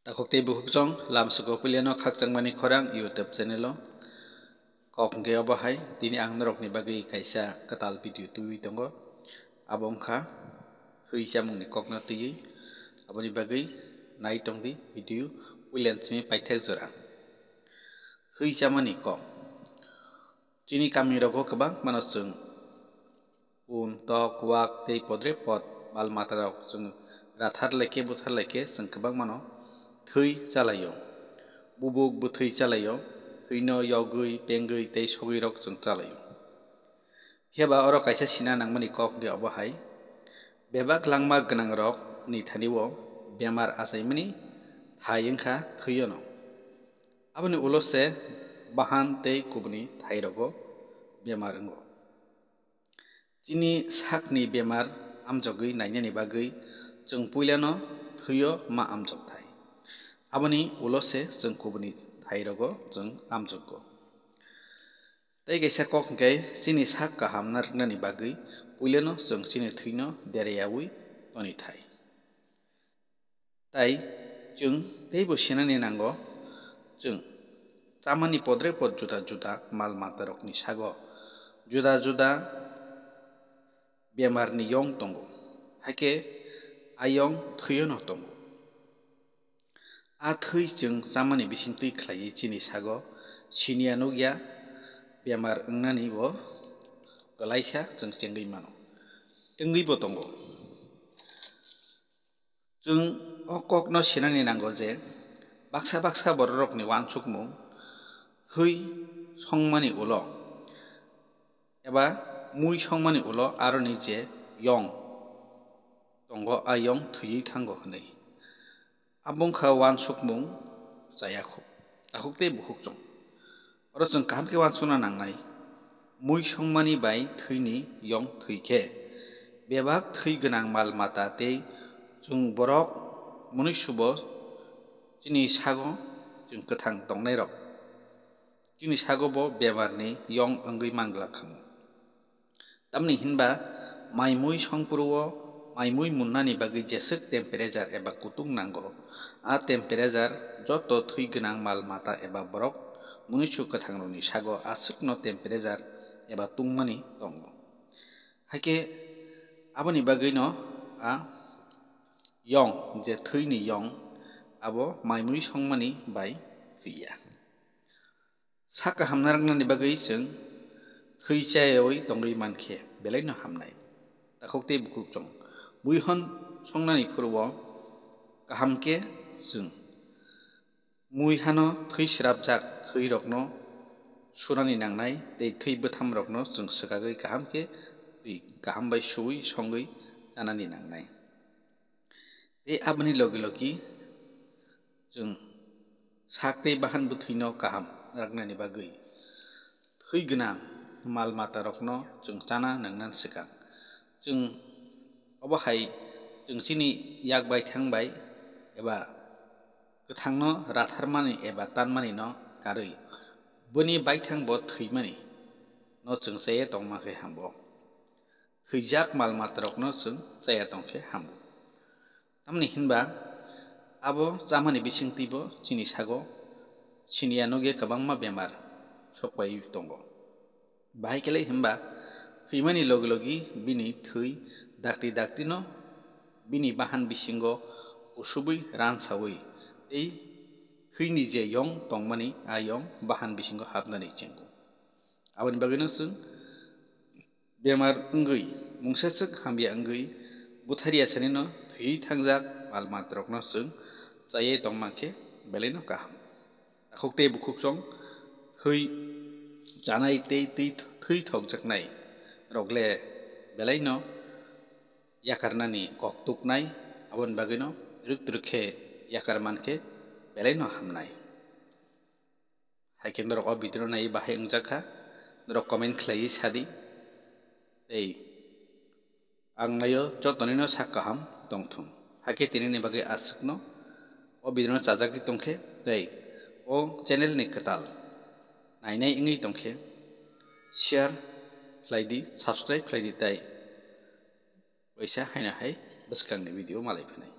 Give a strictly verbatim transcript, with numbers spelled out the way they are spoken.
Takhuk tei bukhuk chwng lamsugo puilano khakchangmani khorang YouTube channel o. Kok hwnkhe obo hai, tini ang norokni bagwi kaisa kwtal video twiwi tongo. Abo wngkha hwi chamungni kokno twiwi. Aboni bagwi nai tongdi video puilan simi paithak jora. Hwi chamani kok. Chini kamirogo kwbangmano chwng un, tok, wak tei podre pod mal matarok chwng rathar lai khe, buthar lai khe chwng kwbangmano thwi chalaio. Bubuk bwthwi chalaio, thwino yogwi, pengwi tei sogwirok chwng chalaio. Phiya ba oro kaisa sina nangmani kok hwnkhe obo hai, bebak langma gwnangrokni thani-o bemar achaimani thai wngkha thwiono. Aboni ulo se bahan tei kubuni thairogo bemar wngo. Chini sakni bemar amjogwi nainani bagwi chwng puilano thwio ma amjokthai. Aboni ulo se chwng kubuni thairogo chwng amjokgo. Tei kaisa kok hwnkhe chini sak kaham narwknani bagwi puilano chwng chini thwino derayaui tonithai. Tai chwng teibo sinani nango, chwng chamani podre pod juda juda mal matarokni sago juda juda bemarni yong tongo, hakhe a yong thwiono tongo. A thwi chwng chamani bisingtwi khlaiwi chini sago siniya nukya bemar wngnani bo kwlaisa chwng chengwi mano, wngwibo tongo. Chwng o kokno sinani nango je baksa baksa bororokni uansukmung thwi songmani ulo eba mui songmani ulo aroni je yong tongo, a yong thwiwi thango hwnwi. Abo wngkha uansukmung chaya khu-, takhuk tei bukhuk chwng. Oro chwng kaham khe uansukna nangnai, mui songmani bai thwini yong thwi khe bebak thwi gwnang mal mata tei chwng borok munuisubo chini sago chwng kwthang tongnairok chini sago bo bemarni yong wngwi manglak khamu. Tamni hinba mai mui songphuru-o mai mui munnani bagwi jeswk temperature eba kutung nango, a temperature joto thwi gwnang mal mata eba borok munuisu kwthangrokni sago aswkno temperature eba tungmani tongo. Hakhe aboni bagwino a yong, je thwini yong, abo mai mui songmani bai thwiya. Sak kaham narwknani bagwi chwng thwi chayawui tongwi mankhe belaino hamnai. Takhuk tei bukhuk chwng mui hwn songnani phuru-o kaham khe chwng mui hano thwi srapjak thwirokno sunani nangnai tei thwi bwthamrokno chwng swkagwi kaham khe twi kaham bai suwi songwi chanani nangnai. Tei aboni logi logi chwng sak tei bahan bwthwino kaham raknani bagwi thwi gwnang mal matarokno chwng chana nangnan swkang. Chwng obo hai chwng chini yak baithang bai eba kwthangno ratharmani eba tanmani no karwi boni baithang bo thwimani no chwng chaya tongma khe hambo. Thwijak mal matarokno chwng chaya tong khe hambo. Tamni hinba abo chamani bisingtwibo chini sago siniya nugya kwbangma bemar sokpaiwi tongo. Bahai khe le hinba thwimani logi logi bini thwi dakti daktino bini bahan bisingo usubwi ransawi tei thwini je yong tongmani a yong bahan bisingo hapnani chengo. Aboni bagwino chwng bemar wngwi, mungsaswk hamya wngwi, butharya sanino thwiwi thangjak mal matrokno chwng chayai tongma khe belaino kaham. Takhuk tei bukhuk chwng thwi chanai tei twi thwi thokjaknai rok le belaino yakarnani kok tuknai, aboni bagwino rwk twrwk khe yakar man khe belaino hamnai. Hai khe norok o video no naiwi bahai wngjak kha, norok comment khlaiwi sadi. Tei ang naio jotonino sak kaham tongthung. Hai khe tinini bagwi aswkno o video no chajagwi tongkhe, tei o channel ni kwtal nainai wngwi tongkhe share khlaidi, subscribe khlaidi, tei waisa haino hai bwskangni video malai phinai.